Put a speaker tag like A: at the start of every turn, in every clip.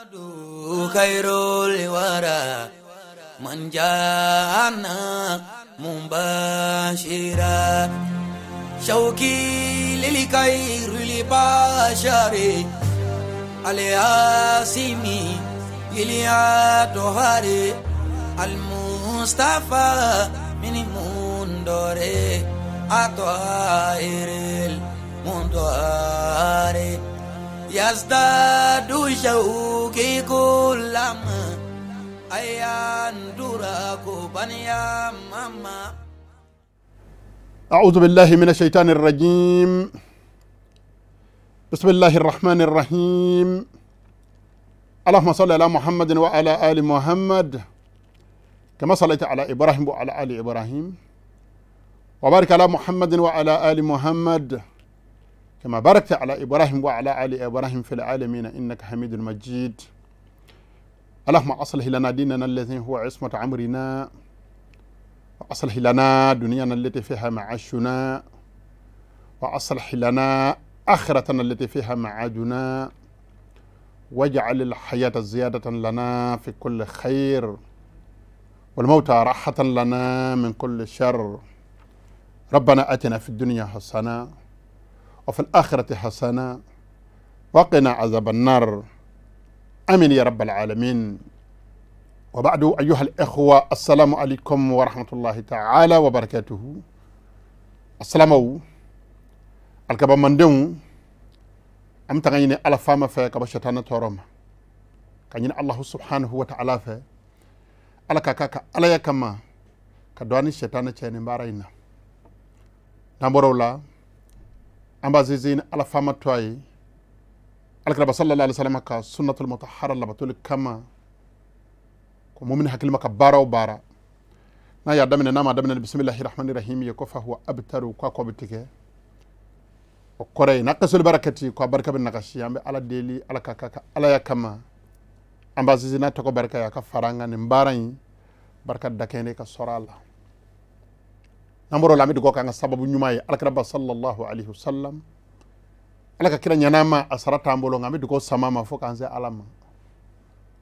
A: خير الورى من جاءنا مبشرا شوقي للخير البشر الياسمي اليا المصطفى من مندوري أطائر المندور يزداد شوقي كلما أيان دراكوبا يا ماما.
B: أعوذ بالله من الشيطان الرجيم. بسم الله الرحمن الرحيم. اللهم صل على محمد وعلى آل محمد كما صليت على إبراهيم وعلى آل إبراهيم، وبارك على محمد وعلى آل محمد كما باركت على إبراهيم وعلى آل إبراهيم في العالمين إنك حميد مجيد. اللهم أصلح لنا ديننا الذي هو عصمة أمرنا، وأصلح لنا دنيانا التي فيها معاشنا، وأصلح لنا آخرتنا التي فيها معادنا، واجعل الحياة زيادة لنا في كل خير، والموت راحة لنا من كل شر. ربنا آتنا في الدنيا حسنة وفي الآخرة حسنة وقنا عذاب النار، آمين يا رب العالمين. وبعد، أيها الإخوة، السلام عليكم ورحمة الله تعالى وبركاته. السلام الكبا مندون أم تغيني على فما في كبشتنا تورم كان الله سبحانه وتعالى في على كاكا على يكما كدواني الشيطان تشيني بارينا نبرولا أم بازيزين على فما توي الكرب صلى الله عليه وسلم كسنة المطهرة اللي بتقول كما ومؤمن هكلمة كبارة وبارة نا يا دمنا نما دمنا بسم الله الرحمن الرحيم يكفى هو أبتر وكاكو بتكه وكوري نقص البركة كبركة بالنقشي أم على ديلي على كاكا على يا كما أم بازيزنا تكو بركة يا كفرانغ نمبارين بركة دكيني كسرالة الله نمرو لامي دكو كان سبب نيماي الكرب صلى الله عليه وسلم على كيرا نياما أسرة أمبولو نامي دكو سماما فوق أنزي علامة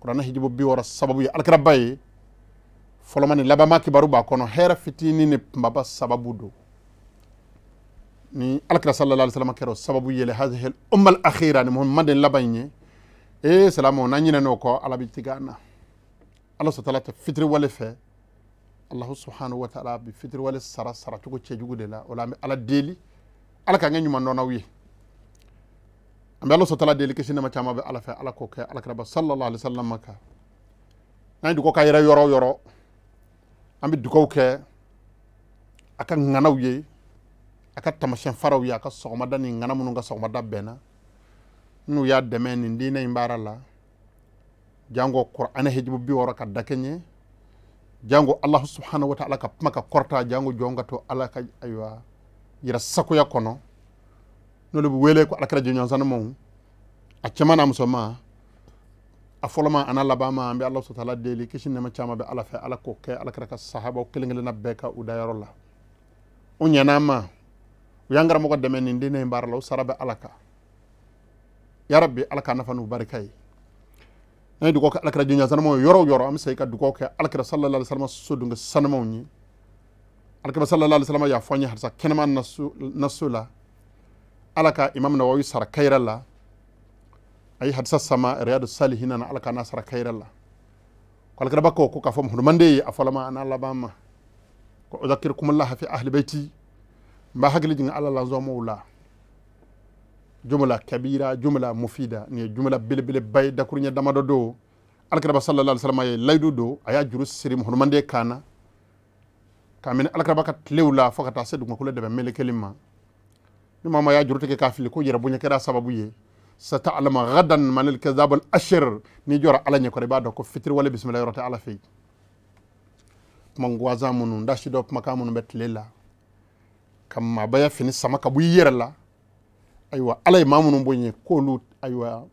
B: قرآن هيجيبو بيورا سبب يا الكرب فلماني لبما كبارو باكونو هير فتيني نبابا سببو دو ni alakira sallallahu alaihi wasallam kero sababu yele hadhihi al umma al akhira ni muhammadin labagne e salamu nanyina no ko ala bitigana Allah subhanahu wa ta'ala fitri wale fe Allah subhanahu wa ta'ala bi fitri wale sara sara tugo cejugu de la wala ala deli ala ka ngani man nona wi ambe Allah subhanahu wa ta'ala deli ke sinema chama be ala fe ala ko ke alakira sallallahu alaihi wasallam ka nani du ko kayra yoro yoro ambe du ko ke aka nganaw ye aka tamashen faraw ya ka sogomada ni ngana munu ka sogomada bena nu ya deme ni dina imbara la jango qur'ana hijibu bi woro ka dakenye jango Allah subhanahu wa ta'ala ka pma ka korta jango jonga to ala ka aywa yira sakuya kono no le wele ko alakara jonyon san mo a chemana musoma a foloma ana labama ambe Allah subhanahu wa ta'ala deli kishin ne ma chama be ala fa ala ko ke alakara ka sahaba kelengele na beka udayaro la unyanama uyangara moko deme ni ndine mbarlo sarabe alaka ya rabbi alaka nafanu barakai nay du ko alakara junya sanamo yoro yoro am sey ka du ko alakara sallallahu alaihi wasallam sodunga sanamo ni alakara sallallahu alaihi wasallam ya fonya harsa kenema nasu nasula alaka imam nawawi sara kayrala ay hadsa sama riyadus salihin na alaka nasara kayrala ko alakara bako ko ka fom mande afalama ana labama ko udhakkirukum allah fi ahli baiti mba hakili jinga ala la zomo la jumla kabira jumla mufida ni jumla belebele bay dakurunya damado do alkaraba sallallahu alaihi wasallam laydu do aya juru siri muhammande kana kamin alkaraba ka tlewla fokata sedu makule de melekelima ni mama ya juru teke kafili ko yera bunya kera sababu ye sata'lamu gadan man al-kadhab al-ashir ni jora ala nyakore ba do ko fitri wala bismillah rota ala fi mangwaza munu ndashi do makamu betlela kama baya fini sama ka bu yere la aywa ala imamu bonye ko aywa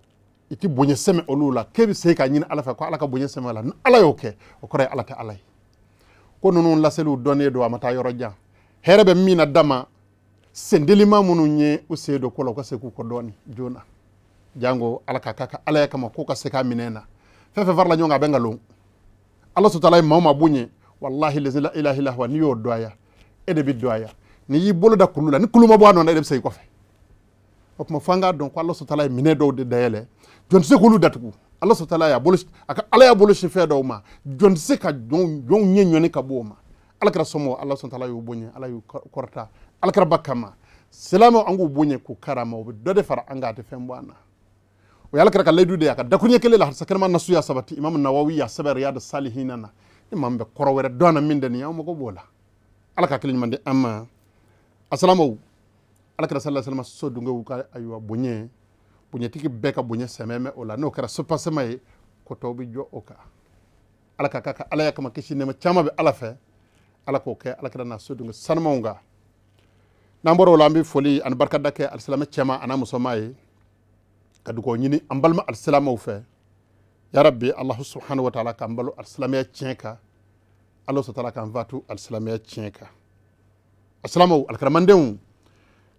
B: iti bonye seme olula kebi sey ka nyin ala fa ko ala ka bonye seme la ala yoke o kore ala ta ala ko nunu la selu donné do amata yoro ja herebe mina dama sendelima munu nye usedo ko la ko seku ko doni jona Jango ala ka k'a ka alaya kama ko ka se k'a minɛ na fɛn fɛn farala ɲɔgɔn kan a bɛ nkalon. Ala sɔtala ye maa o maa bonya, wallahi lazi la ilaha illa huwa, n'i y'o dɔgɔya e de bɛ dɔgɔya. N'i y'i bolo da kulu la, ni kulu ma bɔ a nɔ na, e de bɛ segin kɔfɛ. O tuma f'an k'a dɔn ko ala sɔtala ye minɛ dɔw de dayɛlɛ, jɔn tɛ se k'olu datugu. Ala sɔtala y'a bolo, a ka ala y'a bolo si fɛn dɔw ma, jɔn tɛ se ka jɔnw ɲɛ ɲɔni ka bɔ o ma. Ala kɛra sɔmɔ, ala sɔtala y'u bonya, ala y'u kɔrɔta ala kɛra ba kama. Silamɛw an k'u bonya k'u karama, o bɛ dɔ de fara an kan, a tɛ fɛn bɔ an na. O ye ala kɛra ka layidu de ye a ka dakuruɲɛ kelen la, hadisa kɛnɛma nasu y'a sabati, Imam Nawawi y'a sɛbɛn Riyadu Salihina na. Ni maa min bɛ kɔrɔ wɛrɛ dɔn na min tɛ nin ye, an mago b'o la. Ala ka hakili ɲuman di an ma. Asalamaw, ala kɛra sallallahu alaihi wasallam so dungew ka ayiwa bonya, bonyatigi bɛɛ ka bonya sɛmɛ mɛ o la, n'o kɛra sopasema ye, ko tɔw bɛ jɔ o kan. Ala ka k'a ka alaya kama kisi nɛɛma caman bɛ ala fɛ, ala k'o kɛ ala kɛra n'a so dunge sanumanw kan. N'an bɔra o la, an bɛ foli ani barikada kɛ alisilamɛ cɛman an'a musoman ye, ka dugawu ɲini an balima alisilamɛw fɛ. Ya Rabbi, Allahu subhanahu wa ta'ala k'an balo alisilamɛya tiɲɛ kan, Ala subhanahu wa ta'ala k'an fatu alisilamɛya tiɲɛ kan. Alisilamɛw, alikaramandenw,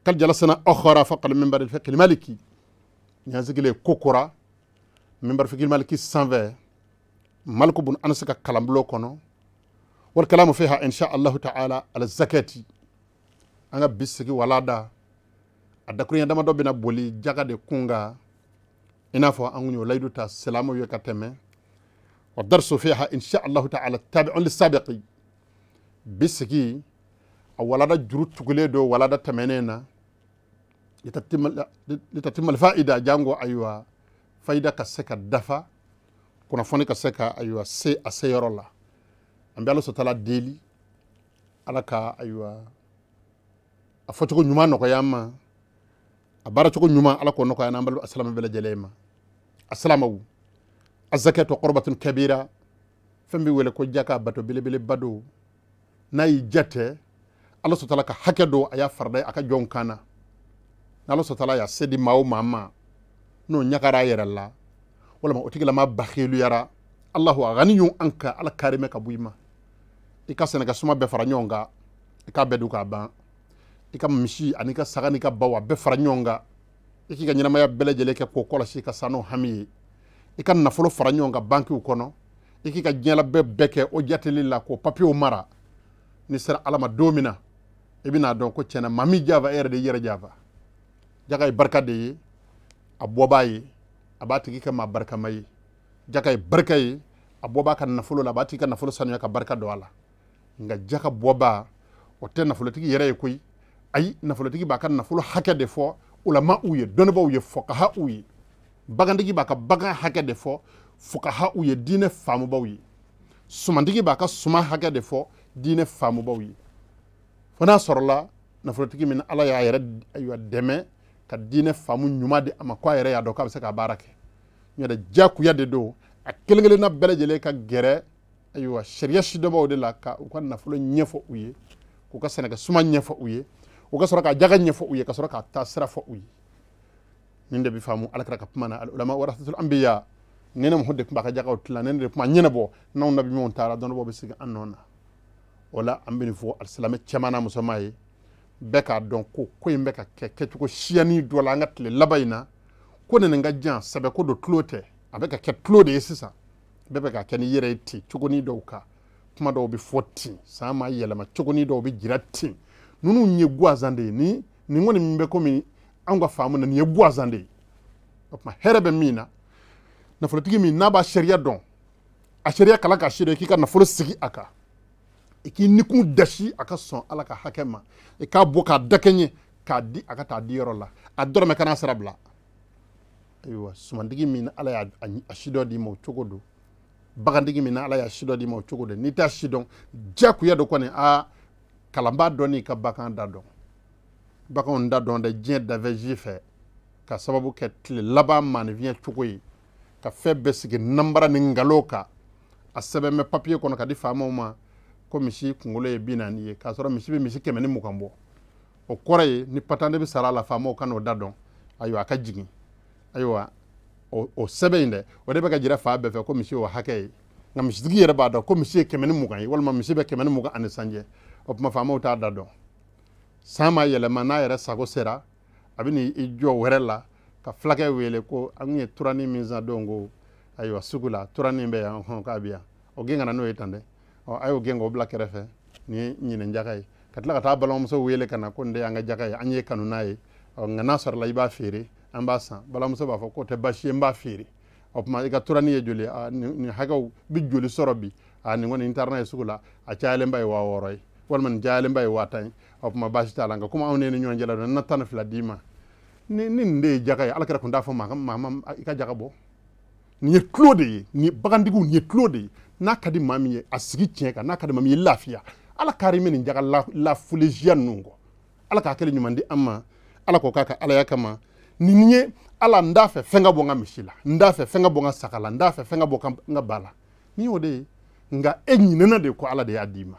B: kal jalasana ukhra faqal minbar al-fiqh al-maliki, nin sigilen kokora minbar fiqh al-maliki sanfɛ, Maliku bun Anas ka kalanbulon kɔnɔ. Wal kalamu fiha insha Allah ta'ala ala zakati. An ka bi sigi walada a dakuruɲɛ damadɔ bɛna boli jaga de kun kan, i n'a fɔ an kun y'o layidu ta silamɛw ye ka tɛmɛ. Wa darsu fiha insha Allah ta'ala tabi'un lisabiqi. Bi sigi a walada juru tugulen don walada tɛmɛnen na, litatimma alfa'ida, jango ayiwa fayida ka se ka dafa, kunnafoni ka se ka ayiwa se a seyɔrɔ la. An bɛ Ala sɔtala deli, ala ka ayiwa a fɔcogo ɲuman nɔgɔya an ma, a baaracogo ɲuman ala k'o nɔgɔya n'an balima asilamɛ bɛɛ lajɛlen ma. Asilamaw, azakatu qurbatun kabira, fɛn bɛ wele ko jaka, bato belebeleba don. N'a y'i jatɛ, Ala sɔtala ka hakɛ don a y'a farida a ka jɔnw kan na. N'Ala sɔtala y'a se di maa o maa ma, n'o ɲagara a yɛrɛ la, walima o tigilama bakhiluyara, Allahu ghaniyun anka, ala karimɛ ka bɔ i ma. I ka sɛnɛkɛ suma bɛɛ fara ɲɔgɔn kan, i k'a bɛɛ dun k'a ban. I ka misi ani ka saga n'i ka baw a bɛɛ fara ɲɔgɔn kan, i k'i ka ɲɛnamaya bɛɛ lajɛlen kɛ k'o kɔlɔsi ka san n'o hami ye. I ka nafolo fara ɲɔgɔn kan bankiw kɔnɔ, i k'i ka diɲɛlabɛ bɛɛ kɛ o jateli la k'o papiyew mara. N'i sera Ala ma don min na, i bɛn'a dɔn ko tiɲɛna maa min janfa, e yɛrɛ de y'i yɛrɛ janfa. Jaka ye barika de ye, a bɔbaa ye, a b'a tigi kɛ maa barikama ye. Jaka ye barika ye, a bɔbaa ka nafolo la, a b'a tigi ka nafolo sanuya ka barika don a la. Nka jaka bɔbaa, o tɛ nafolotigi yɛrɛ ye koyi. Ayi, nafolotigi b'a ka nafolo hakɛ de fɔ ulama'u ye, dɔnnibaaw ye, fuqaha'u ye. Bagantigi b'a ka bagan hakɛ de fɔ fuqaha'u ye, diinɛ faamubaw ye. Sumantigi b'a ka suman hakɛ de fɔ diinɛ faamubaw ye. Fo n'a sɔrɔla nafolotigi min Ala y'a yɛrɛ ayiwa dɛmɛ ka diinɛ faamu ɲuman di a ma, ko a yɛrɛ y'a dɔn k'a bɛ se k'a baara kɛ. N'o tɛ diyagoya de don a kelen kelenna bɛɛ lajɛlen ka gɛrɛ ayiwa sariya sidɔnbaw de la, ka u ka nafolo ɲɛfɔ u ye, k'u ka sɛnɛkɛ suman ɲɛfɔ u ye, u ka sɔrɔ ka jaga ɲɛfɔ u ye, ka sɔrɔ ka taa sira fɔ u ye. Nin de bɛ faamu Ala kira ka kuma na, al ulama warathatul anbiya. Ne ne de tun b'a ka jagaw tilan, ne de tun b'a ɲɛnabɔ. N'anw nabi ɲumanw taara, dɔnnibaaw bɛ sigi an nɔ na. O la an bɛ nin fɔ alisilamɛ cɛman n'a musoman ye, bɛɛ k'a dɔn ko ko in bɛ ka kɛ kɛcogo siyani dɔ la an ka tile laban in na. Ko nin ka jan, sɛbɛ ko don, tulo tɛ, a bɛ ka kɛ tulo de ye sisan. Bɛɛ bɛ ka kɛ ni yɛrɛ ye ten cogonin dɔw kan, kuma dɔw bɛ fɔ ten, san ma yɛlɛma cogonin dɔw bɛ jira ten. Ninnu ye gansan de ye. Ni nin kɔni min bɛ komi anw ka faamu na, nin ye gansan de ye. O tuma hɛrɛ bɛ min na, nafolotigi min n'a b'a sariya dɔn, a sariya kalan k'a si dɔn, i k'i ka nafolo sigi a kan, i k'i nikun dasi a ka sɔn Ala ka hakɛ ma, i k'a bɔ k'a dakɛɲɛ k'a di a ka taa di yɔrɔ la, a dɔrɔmɛ kana sara bila. Ayiwa, sumantigi min Ala y'a sidɔn d'i ma o cogo don, bagantigi min Ala y'a sidɔn d'i ma o cogo don. N'i t'a sidɔn, diyagoya don kɔni, a kalanbaa dɔn n'i ka bagan da dɔn. Baganw da dɔn dɛ diɲɛ dafɛ ji fɛ, ka sababu kɛ tile laban maanifiɲɛ cogo ye, ka fɛn bɛɛ sigi nanbara ni nkalon kan. A sɛbɛn bɛ papiye kɔnɔ ka di faamaw ma ko misi kunkolo ye 40 ye, k'a sɔrɔ misi bɛ misi 120 bɔ. O kɔrɔ ye ni patante bɛ sara a la, faamaw ka n'o da dɔn. Ayiwa, a ka jigin. Ayiwa, o sɛbɛn in dɛ, o de bɛ ka jira fa bɛɛ fɛ ko misi y'o hakɛ ye. Nka misitigi yɛrɛ b'a dɔn ko misi ye 120 ye, walima misi bɛ 120 ani sanjɛ. O tuma faamaw t'a da dɔn. San ma yɛlɛma, n'a yɛrɛ sago sera, a bɛ n'i jɔ wɛrɛ la Ka fulakɛ wele ko an kun ye turani min san don ko ayiwa sugu la turani bɛ yan hɔn k'a bɛ yan o gɛn ka na n'o ye tan dɛ ɔ a y'o gɛn k'o bila kɛrɛfɛ nin ye ɲinɛ jaka ye ka tila ka taa balimamuso wele ka na ko nin de y'an ka jaka ye an ye kanu n'a ye ɔ nka n'a sɔrɔla i b'a feere an b'a san balimamuso b'a fɔ k'o tɛ baasi ye n b'a feere o tuma i ka turani ye joli a nin hakɛw bɛ joli sɔrɔ bi a nin kɔni n taara n'a ye sugu la a cayalenba ye 6000 ye walima nin cayalenba ye 10,000 ye o tuma baasi t'a la nka komi anw ne ni ɲɔgɔn cɛ la dɔn n na 12 d'i ma ni nin de ye jaka ye ala kɛra kun t'a fɔ maa ma i ka jaka bɔ nin ye tulo de ye nin bagantigiw nin ye tulo de ye n'a ka di maa min ye a sigi tiɲɛ kan n'a ka di maa min ye lafiya ala kari min nin jaka lafuleziya ninnu kɔ ala k'a kɛlen ɲuman di an ma ala k'o k'a ka alaya kama nin ye ala n t'a fɛ fɛn ka bɔ n ka misi la n t'a fɛ fɛn ka bɔ n ka saga la n t'a fɛ fɛn ka bɔ n ka ba la nin y'o de ye nka e ɲinɛna de ko ala de y'a d'i ma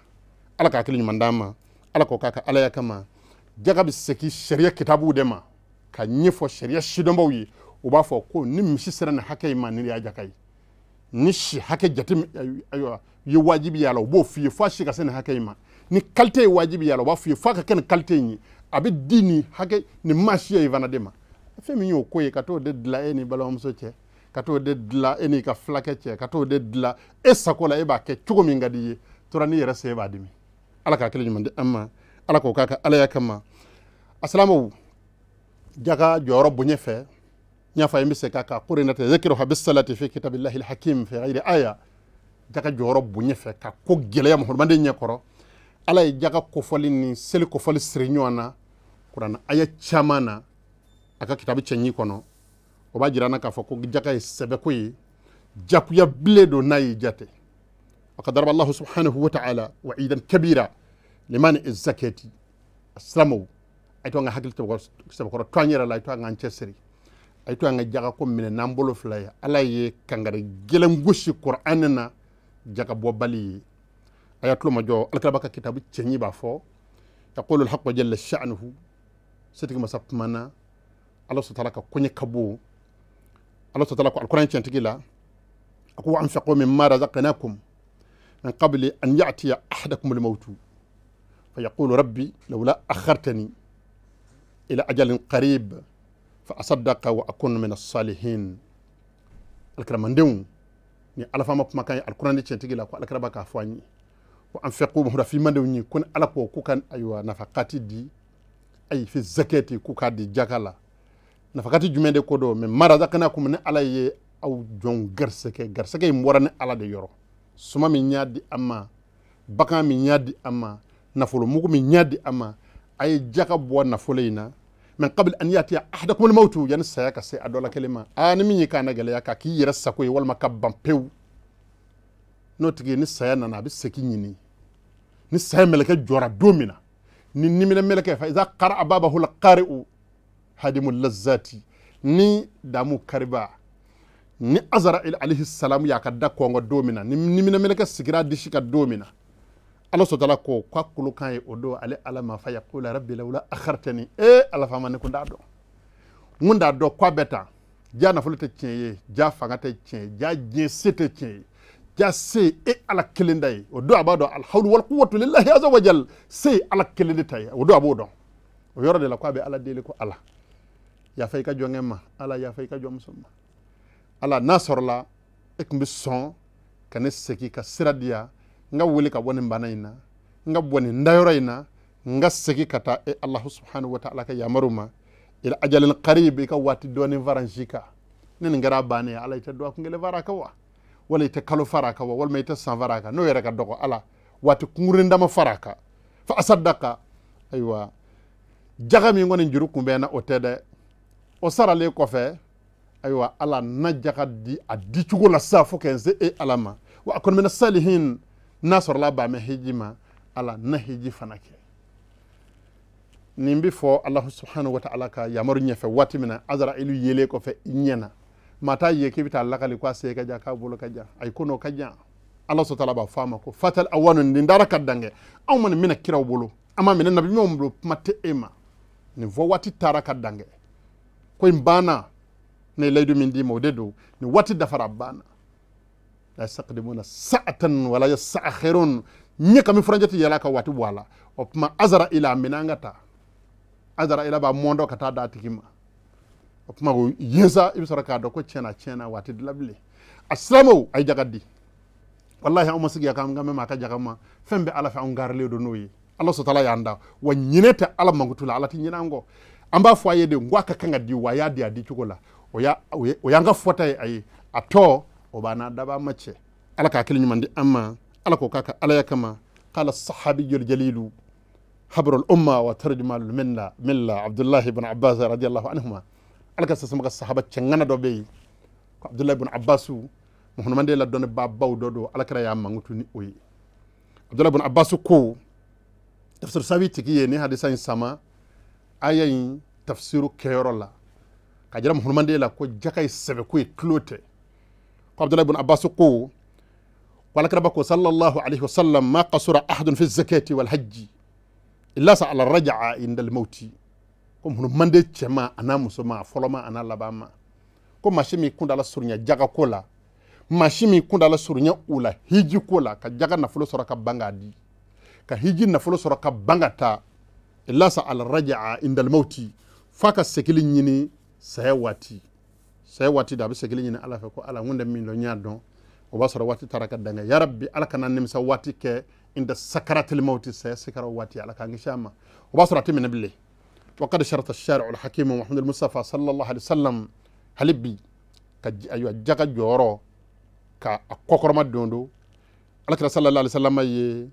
B: ala k'a kɛlen ɲuman d'an ma ala k'o k'a ka alaya kama jaka bɛ segin sariya kitabuw de ma ka ɲɛfɔ sariya sidɔnbaw ye u b'a fɔ ko ni misi sera nin hakɛ in ma nin de y'a jaka ye ni si hakɛ jate ayiwa ye wajibi y'a la u b'o f'i ye f'a si ka se nin hakɛ in ma ni qualité ye wajibi y'a la u b'a f'i ye f'a ka kɛ nin qualité in ye a bɛ di nin hakɛ nin maasiya in fana de ma fɛn min y'o ko ye ka t'o de dilan e ni balimamuso cɛ ka t'o de dilan e n'i ka fulakɛ cɛ ka t'o de dilan e sago la e b'a kɛ cogo min ka di i ye tora n'i yɛrɛ se e b'a dimi ala k'a kɛlen ɲuman di an ma ala k'o k'a ka alaya kama asilamɛw jaka jɔyɔrɔ bonya fɛ n y'a fɔ a ye n bɛ segin a kan qurinat dhikruha bisalati fi kitabillahi alhakim fi ghayri aya jaka jɔyɔrɔ bonya fɛ ka ko gɛlɛya muhammaden ɲɛkɔrɔ ala ye jaka kofɔli ni seli kofɔli siri ɲɔgɔn na kuranɛ aya caman na a ka kitabu cɛɲi kɔnɔ o b'a jira an na k'a fɔ ko jaka ye sɛbɛko ye jakuya bilen don n'a y'i jate wa daraba allahu subhanahu wa ta'ala wa'idan kabira liman zakati asilamɛw a ye to an ka hakili sɛbɛkɔrɔ to an yɛrɛ la a ye to an k'an cɛsiri a ye to an ka jaka ko minɛ n'an bolo fila ye ala ye kangari gɛlɛn gosi kuranɛ na jaka bɔbali ye a y'a tulo majɔ alakiraba ka kitabu cɛɲi b'a fɔ yaqulu alhaqqu jalla sha'nuhu setigi masa kumana ala subhanahu ka koɲɛ ka bon ala subhanahu ko alkuran cɛntigi la a ko wa anfiqu mimma razaqnakum min qabli an ya'tiya ahadakum almawtu fa yaqulu rabbi lawla akhartani ila ajalin qarib fa asaddaqa wa akun min as-salihin alkiramandenw ni ala fama kumakan ye alkuran cɛntigi la ko alakiraba k'a fɔ an ye wa anfiqu mahura fi mandenw ye ko ni ala ko k'u ka ayiwa nafakati di ayi fi zakati k'u k'a di jaka la nafakati jumɛn de ko don mɛ marazaqnakum ni ala ye aw jɔn garisɛgɛ garisɛgɛ in bɔra ni ala de yɔrɔ suma min y'a di an ma bagan min y'a di an ma nafolo mugu min y'a di an ma a ye jaka bɔ nafolo in na min qabli an yatiya ahadakum almawtu yani saya ka se a dɔ la kelen ma aa ni min y'i kan na gɛlɛya ka k'i yɛrɛ sago ye walima ka ban pewu n'o tigi ni saya nana a bɛ segin ɲini ni saya mɛlɛkɛ jɔra don min na ni niminɛ mɛlɛkɛ fa iza qara'a babahu alqari'u hadimu lazzati ni damu kariba ni azrail alayhi salam y'a ka da kɔngɔ don min na ni niminɛ mɛlɛkɛ sigira disi ka don min na ala sɔtala ko k'a kolokan ye o don ale ala ma fa yaqula rabbi lawla akhartani e ala faama ne kun t'a dɔn n kun t'a dɔn k'a bɛ tan ja nafolo tɛ tiɲɛ ye ja fanga tɛ tiɲɛ ye ja diɲɛ se tɛ tiɲɛ ye ja se e ala kelen da ye o don a b'a dɔn alhawlu wal quwwatu lillahi azza wa jal se ala kelen de ta ye o don a b'o dɔn o yɔrɔ de la k'a bɛ ala deli ko ala yafa i ka jɔnkɛ ma ala yafa i ka jɔnmuso ma ala n'a sɔrɔla e tun bɛ sɔn ka ne segin ka sira di yan n ka wele ka bɔ nin bana in na n ka bɔ nin dayɔrɔ in na n ka segin ka taa e alahu subhanahu wa ta'ala ka yamaru ma ila ajalin qarib i ka waati dɔɔnin fara n si kan ni nin kɛra bannen ye ala i tɛ dɔgɔkun kelen fara a kan wa wala i tɛ kalo fara a kan wa walima i tɛ san fara a kan n'o yɛrɛ ka dɔgɔ ala waati kunkurunin dama fara a kan fa asadaka ayiwa jaga min kɔni juru kun bɛ n na o tɛ dɛ o saralen kɔfɛ ayiwa ala na jaga di a dicogo la sa fo ka n se e ala ma wa akun mina salihin n'a sɔrɔla ba mɛ hiji ma ala na hiji fana kɛ nin bɛ fɔ alahu subhanahu wa ta'ala ka yamaru ɲɛfɛ waati min na azra'ilu yelen kɔfɛ i ɲɛ na maa t'a ye k'i bɛ taa lakali k'a se ka jan k'a bolo ka jan ayi ko n'o ka jan ala sɔtala b'a fɔ a ma ko fatal awanu nin dara ka dan kɛ anw ma nin minɛ kiraw bolo an ma minɛ nabi ɲumanw bolo kuma tɛ e ma nin fɔ waati taara ka dan kɛ ko in banna ne ye layidu min d'i ma o de don nin waati dafara banna la yastaqdimuna sa'atan wala yasta'khirun ɲɛ kami furancɛ tɛ yɛlɛ a ka waati bɔ a la o tuma azraila minɛ an ka taa azraila b'a mɔndɔ ka taa d'a tigi ma O kuma o yen sa i bɛ sɔrɔ k'a dɔn ko tiɲɛna tiɲɛna waati dilan bilen. A silamɛw a ye jaga di. Wallahi anw ma sigi k'an ka mɛn a ka jaga ma. Fɛn bɛɛ Ala fɛ anw garilen don n'o ye. Ala sɔtala y'an da. Wa ɲinɛ tɛ Ala mankutu la, Ala tɛ ɲinɛ an kɔ. An b'a fɔ a ye de n ko a ka kan ka di wa a y'a di a di cogo la. O y'an ka fɔta ye a ye. A tɔ o b'an n'a dabaa ma cɛ. Ala k'a hakili ɲuman di an ma. Ala k'o k'a ka Alaya kama. Qala sahabiyyul jalilu habrul umma wa tarjumanul milla Abdullah ibn Abbas radiyallahu anhuma. Ala ka sasama ka sahaba cɛŋana dɔ bɛ yen ko Abdullah ibn Abbas muhammadin la dɔnni ba baw dɔ don Ala kɛra y'a mankutu ni o ye. Abdullah ibn Abbas ko tafsir sawi tigi ye ni hadisa in sama aya in tafsiru kɛyɔrɔ la ka jira muhammadin la ko jaka ye sɛbɛko ye tulo tɛ. Ko Abdullah ibn Abbas ko wala kɛra ko sallallahu alaihi wasallam ma qasura ahadun fi zakati wal hajji illa sa'ala raja'a inda al mauti. Ko muhammadin cɛma a n'a musoma a fɔlɔma a n'a laban ma ko maa si min kun dala surunya jaga ko la, maa si min kun dala surunya u la hiji ko la, ka jaga nafolo sɔrɔ ka ban k'a di, ka hiji nafolo sɔrɔ ka ban ka taa, illa sa'ala raja'a inda al mauti, f'a ka segili ɲini saya waati. Saya waati da a bɛ segili ɲini Ala fɛ ko Ala n kun tɛ min dɔn n y'a dɔn. O b'a sɔrɔ waati taara ka dan kɛ. Ya Rabbi Ala kana nimisa waati kɛ inda sakaratil mauti, saya sikara waati Ala k'an kisi a ma. O b'a sɔrɔ a tɛ minɛ bilen. وقد شرط الشارع الحكيم محمد المصطفى صلى الله عليه وسلم halibi ka ayiwa jaga jɔyɔrɔ ka a kɔkɔrɔma don don Alakira sallallahu alaihi wasallam ye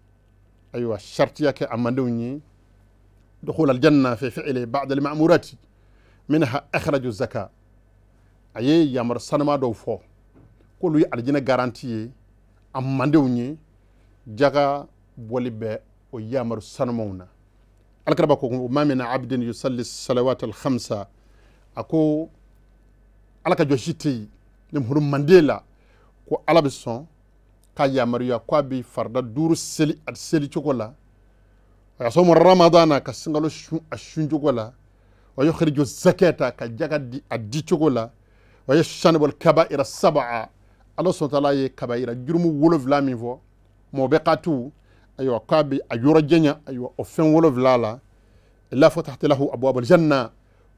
B: ayiwa shartiya kɛ a mandenw ye dukhul aljanna fi fi'li ba'd al-ma'murati minha akhraju zaka. A ye yamaru sanuma dɔw fɔ k'olu ye alijinɛ garanti ye a mandenw ye jaga bɔli bɛ o yamaru sanumaw na. Alakira ko ma min abdin yusalli salawat al-khamsa, a ko Ala ka jɔsi tɛ yen ni muru manden la ko Ala bɛ sɔn k'a yamaruya k'a bɛ farida duuru seli a seli cogo la, a yasumu ramadana ka sunkalo sun a sun cogo la, wa yukhriju zakata ka jaga di a di cogo la, wa yajtanibul kaba'ira sab'a. Ala subhanahu wa ta'ala ye kabayira jurumu 7 min fɔ mɔbɛkatu ayiwa k'a bɛ a yɔrɔ janya ayiwa o fɛn 7 la illa fatahat lahu abwabul janna.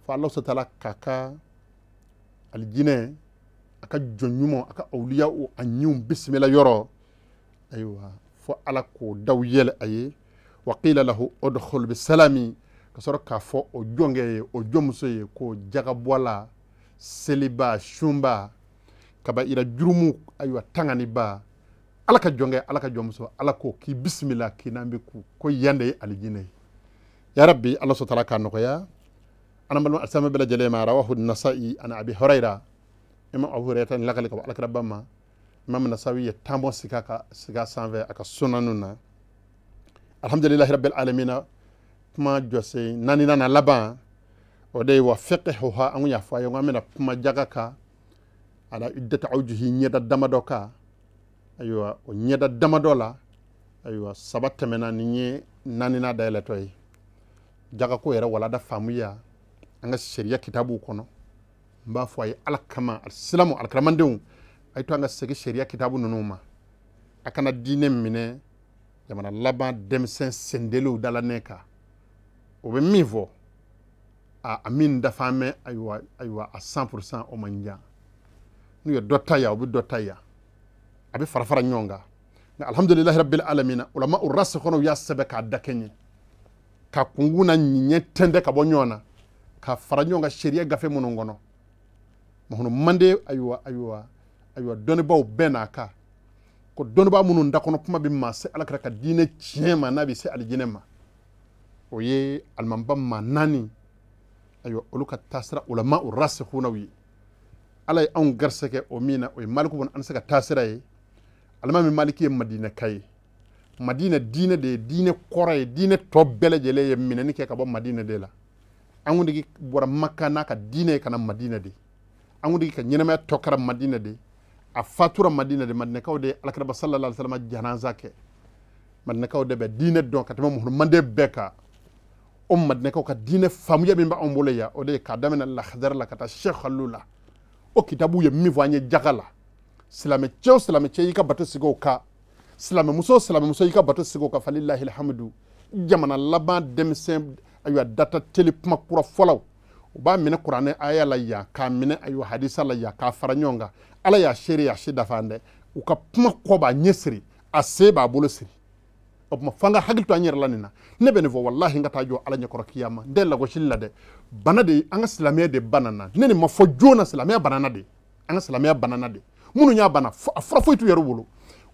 B: Fa Ala subhanahu wa ta'ala k'a ka alijinɛ a ka jɔn ɲuman a ka awliya o a ɲinw bisimila yɔrɔ ayiwa fo Ala k'o daw yɛlɛ a ye. Wa qila lahu udkhul bisalami, ka sɔrɔ k'a fɔ o jɔnkɛ ye o jɔnmuso ye ko jagabɔla seliba sunba kabayira jurumu ayiwa tanganiba Ala ka jɔnkɛ Ala ka jɔnmuso Ala ko k'i bisimila k'i n'an bɛ ku ko yan de ye alijinɛ ye. Ya Rabbi Ala subhanahu wa ta'ala k'a nɔgɔya. An balima alisilamɛ bɛɛ lajɛlen ma. Rawahu Nasa'i an Abi Hurayra. Imam Abu Hurayra ni lakali ka bɔ Alakira ba ma. Imam Nasawi ye taabɔ sigi ka sigi sanfɛ a ka sunanu na. Alhamdulillahi rabbil alamina. Kuma jɔsen naaninan na laban o de ye wa fiqhuha. An kun y'a fɔ a ye ko an bɛna kuma jaga kan ala iddati awjuhi ɲɛda damadɔ kan. Ayiwa o ɲɛda damadɔ la ayiwa 3 tɛmɛna ni ye naaninan dayɛlɛtɔ ye. Jaga ko yɛrɛ walada faamuya an ka sariya kitabuw kɔnɔ. N b'a fɔ a ye Ala kama alisilamu alikaramandenw a ye to an ka segin sariya kitabu ninnu ma. A kana diinɛ minɛ jamana laban denmisɛn sendeliw dala ne kan. O bɛ min fɔ a min dafa mɛn ayiwa ayiwa a 100% o man jan. N'u ye dɔ ta yan u bɛ dɔ ta yan, a bɛ fara fara ɲɔgɔn kan. Nka alhamdulilahi rabbil alamina ulama u rasikhuna u y'a sɛbɛn k'a dakɛɲɛ ka kunkun na ɲɛ tɛntɛn ka bɔ ɲɔgɔn na ka fara ɲɔgɔn kan sariya gafe minnu kɔnɔ. Mahunu mande ayiwa ayiwa ayiwa dɔnnibaaw bɛɛ n'a kan ko dɔnnibaa minnu da kɔnɔ kuma bɛ maa se Ala kɛra ka diinɛ tiɲɛ ma n'a bɛ se alijinɛ ma, o ye alimamiba maa 4 ayiwa olu ka taasira ulama u rasikhunaw ye. Ala ye anw garisɛgɛ o min na o ye Maliku bun Anasi ka taasira ye. Alimami Maliki ye Madinɛka ye. Madinɛ diinɛ de ye diinɛ kɔrɔ ye, diinɛ tɔ bɛɛ lajɛlen ye minɛni kɛ ka bɔ Madinɛ de la. An kuntigi bɔra Maka n'a ka diinɛ ye ka na Madinɛ de. An kuntigi ka ɲɛnamaya tɔ kɛra Madinɛ de. A fatura Madinɛ de. Madinɛkaw de ye Alakiraba sallallahu alaihi wasallam janaza kɛ. Madinɛkaw de bɛ diinɛ dɔn ka tɛmɛ muhammaden bɛɛ kan. O Madinɛkaw ka diinɛ faamuya min b'anw bolo yan o de ye k'a daminɛ Lahadari la ka taa Sheikh Khallu la. O kitabu ye min fɔ an ye jaga la. Silamɛ cɛ o silamɛ cɛ y'i ka bato sigi o kan. Silamɛmuso o silamɛmuso y'i ka bato sigi o kan. Falilahi alhamdu. Jamana laban denmisɛn ayiwa data teli kuma kura fɔlaw U b'a minɛ kuranɛ aya la yan, k'a minɛ ayiwa hadisa la yan, k'a fara ɲɔgɔn kan. Ala y'a seere y'a se dafa an dɛ. U ka kuma kɔ b'a ɲɛ siri, a se b'a bolo siri. O tuma f'an ka hakili to an yɛrɛ la nin na. Ne bɛ nin fɔ walahi n ka taa jɔ Ala ɲɛkɔrɔ kiyama. N tɛ lagosili la dɛ. Bana de, an ka silamɛya de banana. Ne nin ma fɔ joona, silamɛya banana de. An ka silamɛya banana de. Minnu y'a bana, a fura foyi t'u yɛrɛ bolo.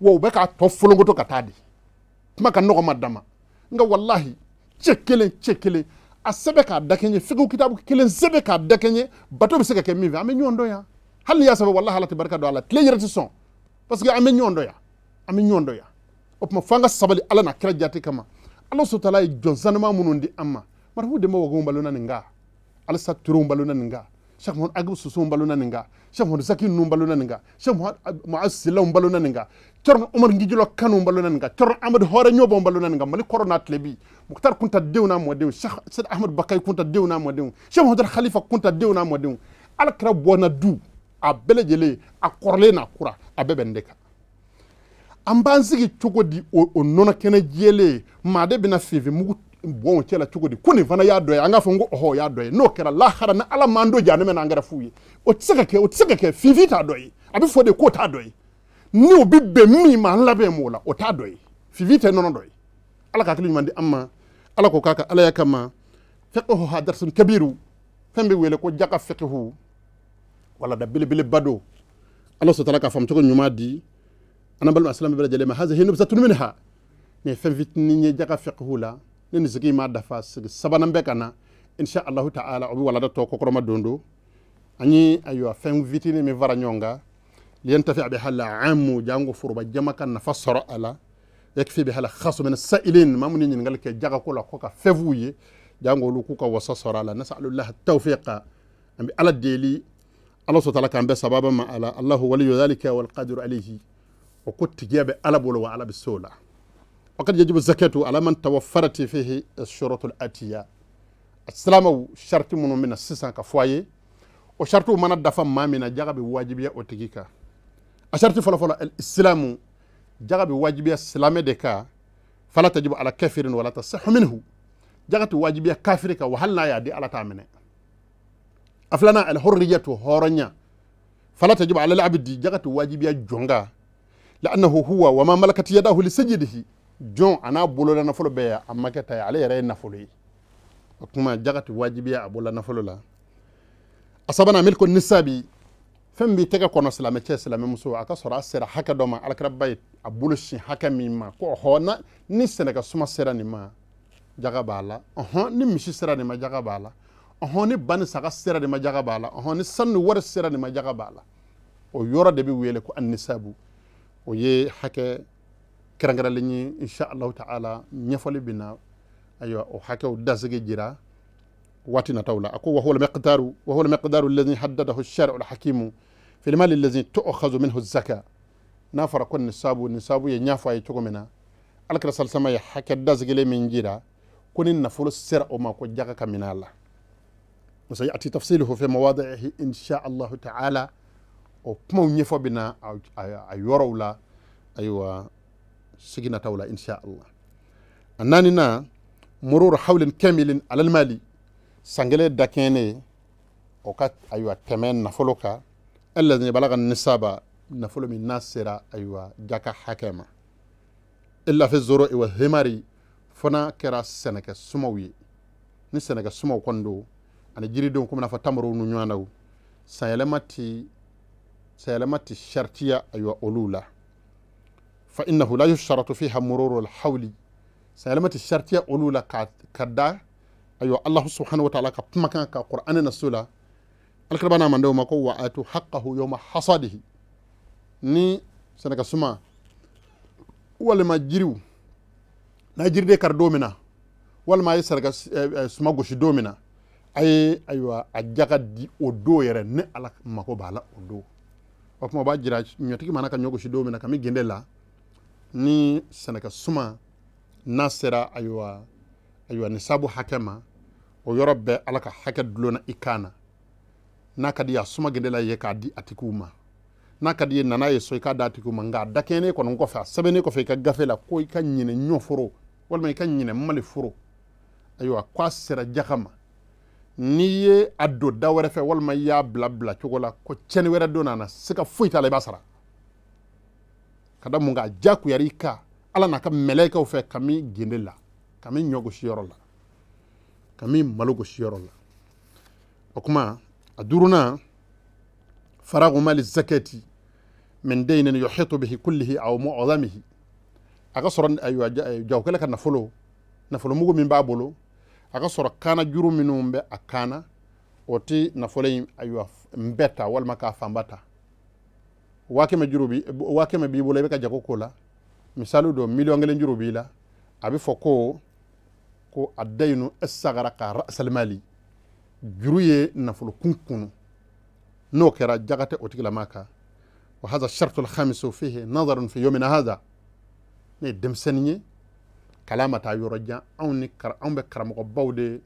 B: Wa u bɛ k'a tɔ folonkoto ka taa de. Kuma ka nɔgɔ ma dama. Nka walahi cɛ kelen cɛ kelen a sɛbɛn k'a dakɛɲɛ, fiqhu kitabu kelen sɛbɛn k'a dakɛɲɛ, bato bɛ se ka kɛ min fɛ, an bɛ ɲɔgɔn dɔn yan. Hali n'i y'a sɛbɛn walahi Ala tɛ barika don a la, tile yɛrɛ tɛ sɔn. Parce que an bɛ ɲɔgɔn dɔn yan. An bɛ ɲɔgɔn dɔn yan. O tuma f'an ka sabali Ala n'a kira jate kama. Ala sotala ye jɔn sanuman minnu di an ma. Marifu Demba Wagew balona nin kan. Alisa Turew balona nin kan. Cheikh Mohamed Agib Sosow balona nin kan. Cheikh Mohamed Zaki ninnu balona nin kan. Cheikh Mohamed Muaz Silaw balona nin kan. Thierno Omar Ngijilo Kanu balona nin kan. Thierno Amadou Hore Ɲɔbɔ balona nin kan. Mali kɔrɔ n'a tile bi. Mukhtar Kunta denw n'a mɔdenw. Cheikh Sidi Ahmed Bakayi Kunta denw n'a mɔdenw. Cheikh Mohamed Khalifa Kunta denw n'a mɔdenw. Ala kira bɔnna du a bɛɛ lajɛlen, a kɔrɔlen n'a kura, a bɛɛ bɛ nin de kan. An b'an sigi cogo di o nɔnɔ kɛnɛ jɛlen, maa de bɛna finfin mugu bɔn o cɛ la cogo di? Ko nin fana y'a dɔ ye, an k'a fɔ n ko ɔhɔ o y'a dɔ ye. N'o kɛra lahara ni Ala m'an don jahanama na, an kɛra fu ye. O tɛ se ka kɛ, o tɛ se ka kɛ. Finfin t'a dɔ ye, a bɛ fɔ de k'o t'a dɔ ye. Ni o bɛ bɛn min ma, an labɛn m'o la, o t'a dɔ ye. Finfin tɛ nɔnɔ dɔ ye. Ala ka hakili ɲuman di an ma. Ala ko k'a ka Alaya kama. Fiqhu ha darsun kabiru, fɛn bɛ wele ko jaka fiqhu, wala da belebeleba don. Ala sɔrɔ ka faamu cogo ɲuman di an balima silamɛ bɛɛ lajɛlen ma. Hazihi nubzatun minha, nin ye fɛn fitinin ye jaka fiqhu la. Ni nin sigi ma dafa, sigi sabanan bɛ ka na insha Allahu ta'ala, o bɛ walada tɔ kɔkɔrɔma don don. An ye ayiwa fɛn fitinin min fara ɲɔgɔn kan, liyantafi biha al-amu, jango foroba jama ka nafa sɔrɔ a la. Yakfi biha al-khasu min as-sa'ilin, maa minnu ye ɲininkali kɛ jaga ko la ko ka fɛn f'u ye, jango olu k'u ka wasa sɔrɔ a la. Nasalullah tawfiqa, an bɛ Ala deli, Ala sɔrɔ k'an bɛɛ sababa ma a la. Allahu waliyu dhalika wal qadiru alayhi, o ko tigiya bɛ Ala bolo wa Ala bɛ se o la. Waqad yajibu zakatu ala man tawaffarat fihi ash-shurut al-atiya. Silamɛw, sharti minnu bɛ na sisan ka fɔ a ye, o shartiw mana dafa maa min na, jaga bɛ wajibiya o tigi kan. A sharti fɔlɔ-fɔlɔ, al-islamu, jaga bɛ wajibiya silamɛ de kan. Fala tajibu ala kafirin wala tasihhu minhu, jaga tɛ wajibiya kafiri kan, wa hali n'a y'a di Ala t'a minɛ. A filanan, al-hurriyatu, hɔrɔnya. Fala tajibu ala al-abdi, jaga tɛ wajibiya jɔn kan. لأنه هو وما ملكت يداه لسجده، جون أنا بقول لنا نفلو بيا أما كتا عليه رأي نفلوي وكما جاءت واجبية أبولا نفلو لا أصابنا ملك النسابي فم بيتك كنا سلامة شيء سلامة مسوا أكثر أسرع حكى دوما على كرباي أبولش حكى مما كو هنا نسنا كسوما سرا نما جاء بالا أه نمشي سرا نما جاء بالا أه نبان سرا سرا نما جاء بالا أه نسن ور سرا نما جاء بالا ويورا دبي ويلكو النسابو o ye hakɛ kɛrɛnkɛrɛnlen ye insha Allahu ta'ala ɲɛfɔli bɛ na ayiwa o hakɛw dasigi jira waati nataw la. A ko wa huwa al-miqdaru wa huwa al-miqdaru alladhi haddadahu ash-shari'u al-hakimu fi al-mali alladhi tu'khadhu minhu az-zaka. N'a fɔra ko nisabu, nisabu ye ɲɛfɔ a ye cogo min na, Alakira sallallahu alaihi wasallam ye hakɛ dasigilen min jira ko ni nafolo sera o ma ko jaga ka minɛ a la. Wa sayati tafsiluhu fi mawadi'ihi insha Allahu ta'ala. O kumaw ɲɛfɔ bɛ na a yɔrɔw la ayiwa sigi nataw la insha Allah. A naaninan, mururu hawlin kamilin alal mali, sankelen dakɛnɛ o ka ayiwa tɛmɛ nafolo kan, alladhi balagha nisaba, nafolo min n'a sera ayiwa jaka hakɛ ma. Illa fi zuru'i wa thimari, fana kɛra sɛnɛkɛ sumaw ye. Ni sɛnɛkɛ sumaw kɔni don ani jiridenw komi n'a fɔ tamarow ni ɲɔgɔn naw, sanyɛlɛma ti shartiya ayiwa olu la. Fa innahu la yusharatu fiha mururu alhawli, sanyɛlɛma ti shartiya olu la ka da ayiwa Allah subhanahu wa ta'ala ka kumakan ka Qur'an na so la. Alakira n'a mandenw ma ko wa atu haqqahu yawma hasadihi, ni sɛnɛkɛ suma walima jiriw n'a jiriden kari don min na, walima a ye sɛnɛkɛ suma gosi don min na, a ye ayiwa a jaga di o don yɛrɛ ni Ala mako b'a la o don. O kuma b'a jira ɲɔtigi mana ka ɲɔ gosi don min na kami gende la, ni sɛnɛkɛ suma n'a sera ayiwa nisabu hakɛ ma, o yɔrɔ bɛɛ Ala ka hakɛ dulonna i kan na. N'a ka di ye a suma gende la ye k'a di a tigiw ma, n'a ka di ye nana ye so i k'a d'a tigiw ma, nka a dakɛɲɛnen kɔni kɔfɛ, a sɛbɛnnen kɔfɛ i ka gafe la ko i ka ɲinɛ ɲɔforo walima i ka ɲinɛ maliforo, ayiwa k'a sera jaga ma, N'i ye a don da wɛrɛ fɛ walima i y'a bila bila cogo la ko tiɲɛni wɛrɛ donna a na, siga foyi t'a la, i b'a sara. Ka da mun kan? A diyagoyara i kan Ala n'a ka mɛlɛkɛw fɛ kami gende la, kami ɲɔ gosi yɔrɔ la, kami malo gosi yɔrɔ la. O kuma a duurunan, faragu mali zakati min daynin yuhitu bihi kullihi aw mu'azamihi. A ka sɔrɔ ayiwa jagokɛla ka nafolo, nafolomugu min b'a bolo, a ka sɔrɔ kaana juru minnu bɛ a kaana, o ti nafolo in ayiwa n bɛɛ ta walima k'a fanba ta. 100 000 juru bi, 100 000 b'i bolo, i bɛ ka jago k'o la, misali don, 1 000 000 juru b'i la, a bɛ fɔ ko a dayinu sagara ka rasalimali, juru ye nafolo kun kunu. N'o kɛra, jaga tɛ o tigilama kan. Wa hadha shartu alkhamisu fihi nadarun fi yawmina hadha. Ne ye denmisɛnnin ye, kalan ma taa yɔrɔ jan, anw ni anw bɛ karamɔgɔbaw de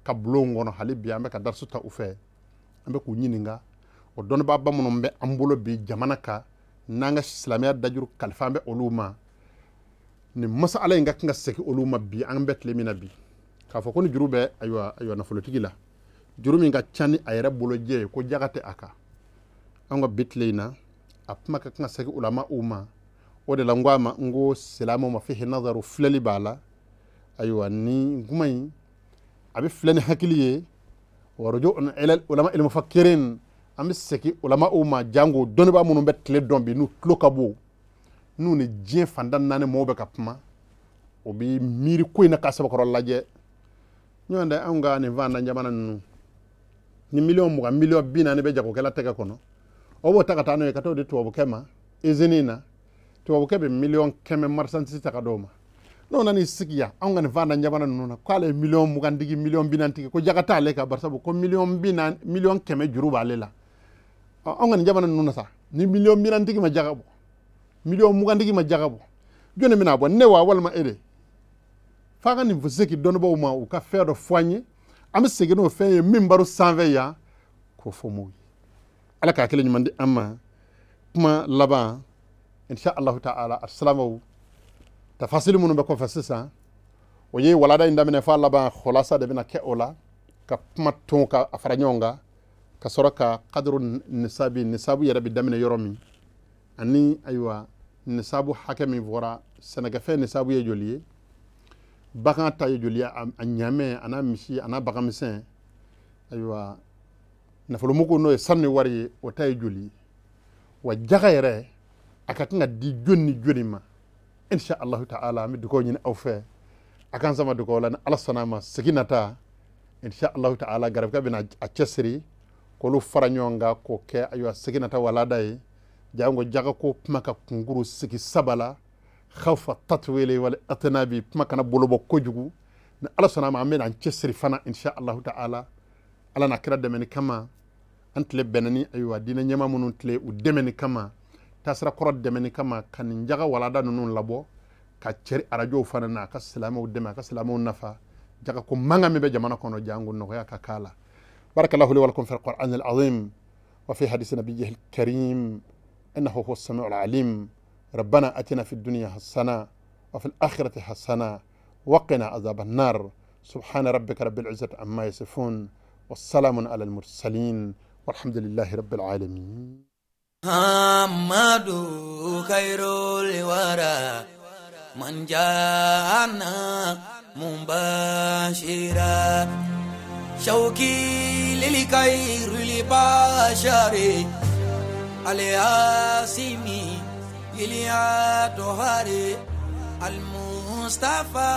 B: ka bulon kɔnɔ hali bi, an bɛ ka darisu ta u fɛ, an bɛ k'u ɲininka. O dɔnnibaaba minnu bɛ an bolo bi jamana kan, n'an ka silamɛya dajuru kalifa an bɛ olu ma, nin masala in ka kan ka segin olu ma bi. An bɛ tile min na bi, k'a fɔ ko ni juru bɛ ayiwa nafolotigi la, juru min ka ca ni a yɛrɛ bolojɛ ye, ko jaga tɛ a kan. An ka bi tile in na, a kuma ka kan ka segin ulama u ma. O de la n ko a ma, n ko silamɛw ma, fihi nazaru, filɛli b'a la. Ayiwa, ni kuma in a bɛ filɛ ni hakili ye, warujo ila ulama il mufakkirin, an bɛ segin ulama u ma, jango dɔnnibaa minnu bɛ tile dɔn bi, n'u tulo ka bon, n'u ni diɲɛ fantan naani mɔgɔw bɛ ka kuma, o bɛ miiri ko in na k'a sɛbɛkɔrɔ lajɛ. Ɲɔgɔn tɛ, anw ka nin fantan jamana ninnu, ni 20 000 000, 40 000 000 bɛ jagokɛla tɛgɛ kɔnɔ, o b'o ta ka taa n'o ye ka t'o di tubabukɛ ma izini na. Tubabukɛ bɛ 100 000 000 marchandise ta ka d'o ma. N'o nan'i sigi yan, anw ka nin fantan jamana ninnu na, k'ale ye 20 000 tigi, 40 000 tigi, ko jaga t'ale kan, barisabu ko 40 000, 100 000 000 juru b'ale la. Anw ka nin jamana ninnu na sa, ni 40 000 000 tigi ma jaga bɔ, 20 000 000 tigi ma jaga bɔ, jɔnni bɛna bɔ? Ne wa walima e de? F'a ka nin segin dɔnnibaaw ma, u ka fɛn dɔ fɔ an ye, an bɛ segin n'o fɛn ye min baro sanfɛ yan k'o fɔ maaw ye. Ala k'a kelen ɲuman di an ma. Kuma laban, insha allahu ta'ala, asilamaw tafasili minnu bɛ kɔfɛ sisan, o ye walada in daminɛ f'a laban, kholasa de bɛna kɛ o la, ka kuma ton ka a fara ɲɔgɔn kan, ka sɔrɔ ka kaduru nisabi, nisabu yɛrɛ bɛ daminɛ yɔrɔ min, ani ayiwa nisabu hakɛ min fɔra, sɛnɛkɛfɛn nisabu ye joli ye, bagan ta ye joli ye, a ɲamɛ a n'a misi a n'a baganmisɛn, ayiwa nafolomugu n'o ye sanu ni wari ye, o ta ye joli ye, wa jaga yɛrɛ a ka kan ka di joli ni joli ma. Insha allahu ta'ala, an bɛ dugawu ɲini aw fɛ, a k'an sama dugawu la. Ni Ala sɔnna a ma, segin nata, insha allahu ta'ala, garibukɛ bɛna a cɛsiri k'olu fara ɲɔgɔn kan k'o kɛ ayiwa segin nata walada ye. Jango jaga ko kuma ka kunkuru sigi saba la, khawfa tatwili wal atnabi, kuma kana bolo bɔ kojugu. Ni Ala sɔnna a ma, an bɛna an cɛsiri fana, insha allahu ta'ala, Ala n'a kira dɛmɛni kama, an tile bɛnna ni ayiwa diinɛ ɲɛmaa minnu tile, u dɛmɛni kama, taasira kɔrɔ dɛmɛni kama, ka nin jaga walada ninnu labɔ ka cɛri arajow fana na, a ka silamɛw dɛmɛ, a ka silamɛw nafa. Jaga ko mankan min bɛ jamana kɔnɔ, jango nɔgɔya ka k'a la. Barakallahu li wa lakum fi alquran alazim wa fi hadisi nabiyyihi alkarim, innahu huwa as-sami'u al-alim. ربنا أتنا في الدنيا حسنة وفي الآخرة حسنة وقنا عذاب النار. سبحان ربك رب العزة عما يصفون، والسلام على المرسلين، والحمد لله رب العالمين.
A: محمد خير الورى من جاءنا مبشرا، شوقي للخير البشر الياسمي إليا المصطفى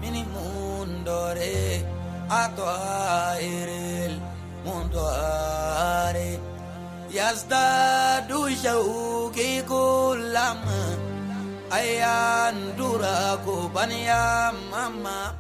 A: من مندوري أطائر المندوري، يزداد شوقي كلما أيان دراكو بنيا ماما.